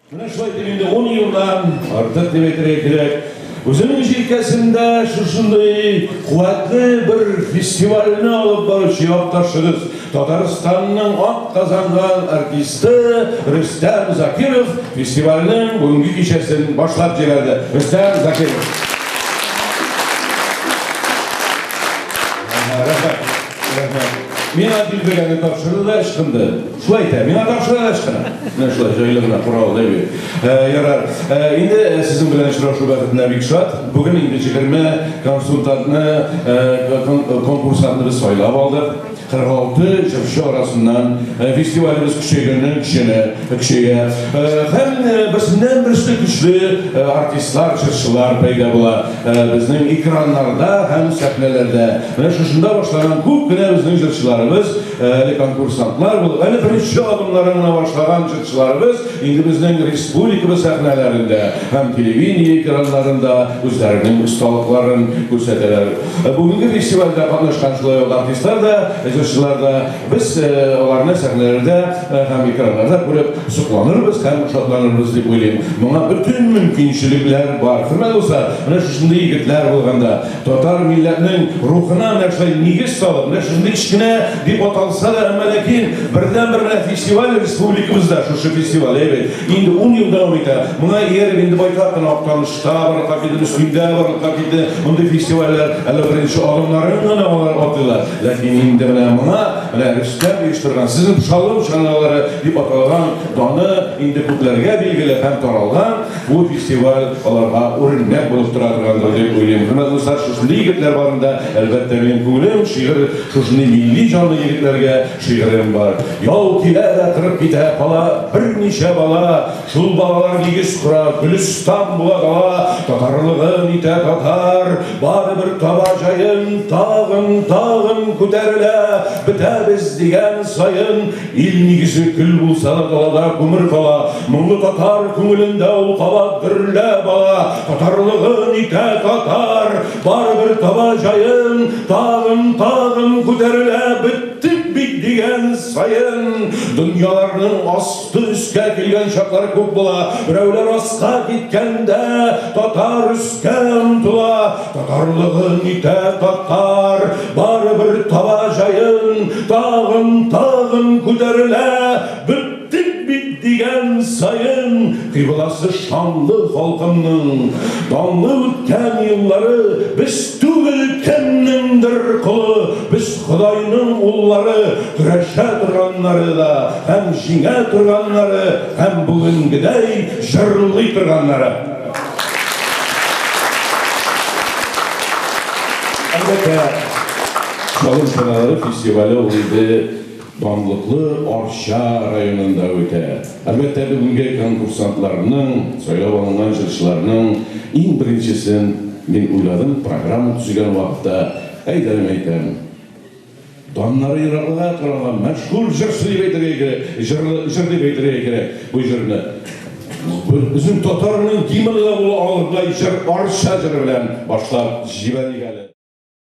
Менә шулай итеп инде ун елдан артык дип әйтергә кирәк, үзенең җилкәсендә шушындый куәтле бер фестивальне алып баручы якташыбыз, Татарстанның атказанган артисты Рөстәм Закиров фестивальнең бүгенге кичәсен башлап җибәрде. Рөстәм Закиров. Рәхмәт. Рәхмәт. Миңа дилбегәне тапшырды да ычкынды. Шулай итә, миңа тапшыра да ычкына. Менә шулай җайлы гына корал да бит. Ярар. Инде сезнең белән очрашу бәхетенә бик шат. Бүген инде 20 консультантны, конкурсантны без сайлап алдык. 46 җырчы арасыннан фестивалебез көчәйгәннән көчәнә, көчәя. Һәм берсеннән берсе көчле артистлар, җырчылар пәйда була безнең экраннарда һәм сәхнәләрдә. Менә шушында башлаган күп кенә безнең җырчыларыбыз, әле конкурсантлар булып, әле беренче адымнарын гына башлаган җырчыларыбыз инде безнең республикабыз сәхнәләрендә һәм телевидение экраннарында үзләренең осталыкларын күрсәтәләр. Бүгенге фестивальдә катнашкан шулай ук артистлар да, җырчылар да, без аларны сәхнәләрдә һәм экраннарда күреп сокланырбыз һәм шатланырбыз дип уйлыйм. Моңа бөтен мөмкинчелекләр бар. Хөрмәтле дуслар, менә шушындый егетләр булганда, татар милләтнең рухына менә шулай нигез салып, менә шушындый кечкенә дип аталса да, әмма ләкин бердәнбер менә фестиваль республикабызда шушы фестиваль, әйбәт. Инде ун ел дәвам итә. Моңа ияреп инде байтак кына Актанышта барлыкка килде, Мөслимдә барлыкка килде мондый фестивальләр. Әле беренче адымнарын гына алар атлыйлар. Ләкин инде менә моңа менә Рөстәм оештырган Сезнең Шалым чаналары дип аталган даны инде күпләргә билгеле һәм таралган бу фестиваль аларга үрнәк булып тора торгандыр дип уйлыйм. Хөрмәтле дуслар, шушындый егетләр барында, әлбәттә, минем күңелем шигырь шушындый милли җанлы егетләргә Шигырем бар. Яу килә дә кырып китә, кала берничә бала. Шул балалар нигез кора, гөлестан була дала. Татарлыгын итә татар, барыбер таба җаен, тагын, тагын күтәрелә, бетәбез дигән саен. Ил нигезе көл булса да далада күмер кала. Моңлы татар күңелендә ул кабат дөрләп ала. Татарлыгын итә татар, Барыбер таба җаен, тагын, тагын күтәрелә, беттек бит дигән саен. Дөньяларның асты өскә килгән чаклары күп була. Берәүләр аска киткәндә, татар өскә омтыла. Татарлыгын итә татар, барыбер таба җаен, тагын, тагын күтәрелә, беттек бит дигән саен. Кыйбласы шанлы халкымның, Данлы үткән еллары, Без түгел кемнеңдер колы, Без Ходайның уллары, Көрәшә торганнары да, Һәм җиңә торганнары, Һәм бүгенгедәй җырлый торганнары. Әлбәттә, Шалым чаналары фестивале ул инде данлыклы Арча районында үтә. Әлбәттә, бүгенге конкурсантларның, сайлап алынган җырчыларның иң беренчесен мин уйладым, программа төзегән вакытта, әйдә, әйтәм, даннары еракларга таралган мәшһүр җырчы дип әйтергә кирәк, җырлы, җыр дип әйтергә кирәк бу җырны. Безнең татарның гимны да була алырдай җыр, Арча җыры белән башлап җибәрик әле.